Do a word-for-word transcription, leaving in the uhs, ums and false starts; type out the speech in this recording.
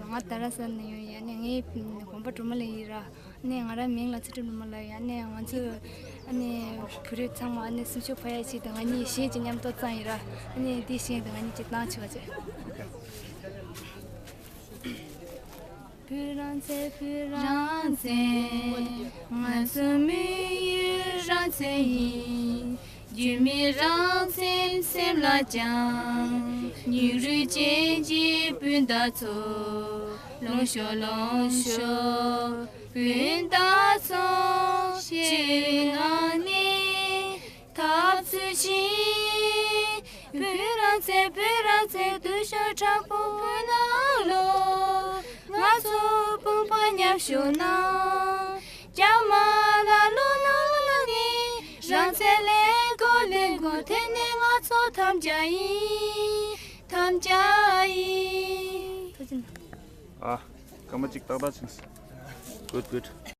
ང་རྡ་རམ་ས་ལ་ནས་ཡོང་ཡིན། ཨ་ནི་ངའི་དགོན་པ་སྒྲོལ་མ་གླིང་ཡིན་ར། ཨ་ནི་ང་རང་མིང་ལ་ཚེ་སྒྲོལ་སྒྲོལ་མ་ལབ་ཡོད། ཨ་ནི་ང་ཚོ་ཨ་ནི་བོད་རིགས་ཚང་མ་ཨ་ནི་སུམ་ཅུ་པ་ཕ་ཡ་གཅིག་དང་ང་གཉིས་གཞས་ཅིག་མཉམ་དུ་བཏང་ཡིན་ར། ཨ་ནི་འདི་གཞས་དང་ང་གཉིས་ཅིག་བཏང་ཆོག་ཅེས། བོད་རང་བཙན། བོད་རང་བཙན། ང་ཚོ་མི་ཡུལ་རང་བཙན་ཡིན། རྒྱུས་མེད་རང་བཙན་སེམས་ལ་བཅངས། སྙིང་རུས་ཅན་གྱི་སྤུན་ཟླ་ཚོ། ལོངས་ཤོག་ལོངས་ཤོག་སྤུན་ཟླ་ཚོ། གཅིག་ངང་ནས་འཐབ་རྩོད་བྱེད། བོད་རང་བཙན། བོད་རང་བཙན། སྡུག་ཤོས་དྲག་པོ་བོད་ནང་ལོག་ང་ཚོ་དཔུང་པ་མཉམ་གཤོམ་གནང་། རྒྱ་དམར་ལ་བློ་སྣ་བླངས་ནས། རང་བཙན་ལེན་དགོས་ལེན་དགོས། དེ་ནི་ང་ཚོ་དམ་བཅའ་ཡིན། དམ་བཅའ་ཡིན། ཨ། སྐར་མ་གཅིག་ཏག་ཏག་ཕྱིན་སོང་། Good, good.